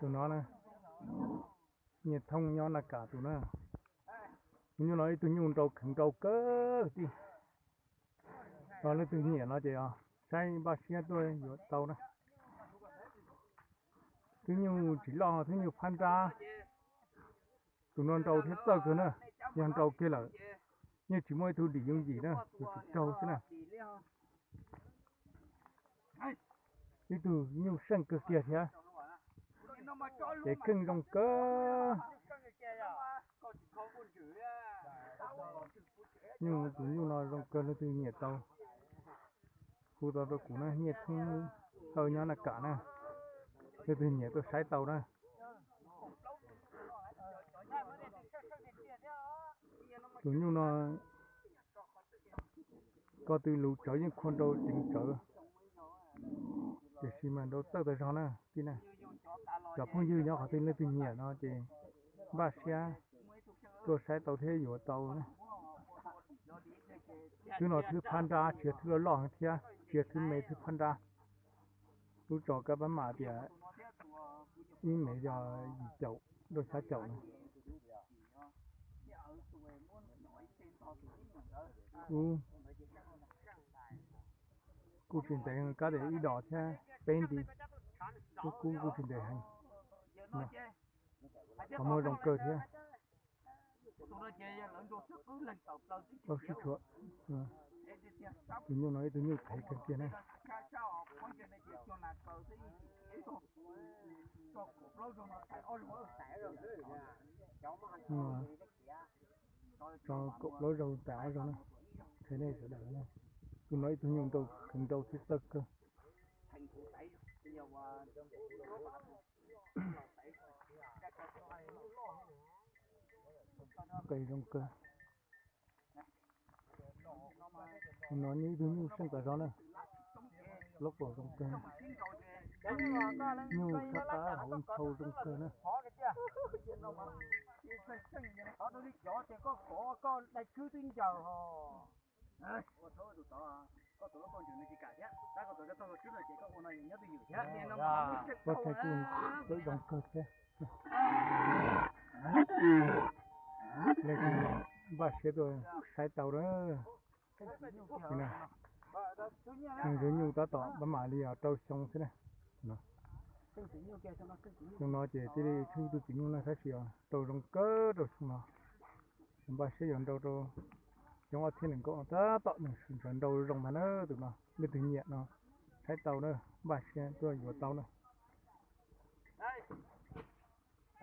Tus no na, Nyiaj Thoob nyob Na Kam tus na. Tus nyuj no ib tug nyuj nrau kheev nrau kawg tij. Leej twg nyiam no ces saib npaj siab tuaj yuav tau na. Twb nyuj tsis loj, twb nyuj phab nrab. Tus no nrau thiab txawj kawg na, yog nrau kiag lawm yeej tsis muaj ib tug dim yooj yim na, tus tsis raug xwb na. Ib tug nyuj seej kawg kiag thiab, cev kheej zoo kawg. Nyuj, tus nyuj no zoo kawg, leej twg nyiam tau hu tau rau kuv na, Nyiaj Thoob Hawj nyob Na Kam na, leej twg nyiam tuaj saib tau na. Tus nyuj no koj twb lus tsawv yeej khuaj nrau ceev tsawv, tiam sis mas nrau txawj tau zog na tij na. Cov phooj ywg nyob qhov twg leej twg nyiam no ces npaj siab tuaj saib tau thiab yuav tau na. Thwb no thwb phab nrab, tsis yog thwb loj loj heev thiab, tsis yog thwb me, thwb phab nrab. Lub tso kab pab mam tias ib mev yog yim caum rau xya caum na. Kub, kuj tsis ntev, kab tias ib dos thiab peb nti. Kub kub kuj tsis ntev heev, qhov muag zoo kawg thiab. Plaub sib tshuam. Tus nyuj no ib tug nyuj thev kawg kiag na. Tso kaum plaub zaug tas ob zaug na. Qhia nej sawv daws na, tus no ib tug nyuj nrau kheev nrau thiab txawj kawg. Qe zoo kawg. Tus no ib tug nyuj seej tas zog na. Plaub kaum zoo kawg. Nyuj tshaj qab hauv ntshaus zoo kawg na. Koj thaij kuj txawj zoo kawg thiab. Leej twg npaj siab tuaj saib tau na. Nws nyuj tab tom npaj mam li os rau xyoo xwb na. Xyoo no ces thiaj li tsheej tus txiv nyuj no tab sis os rau zoo kawg rau xyoo no. Npaj siab yuav nrau rau xyoo ob txhiab nees nkaum no tab tom nws sawv ntshav nrau zoo ntag na. Tus no leej twg nyiam no saib tau na, npaj siab tuaj yuav tau na.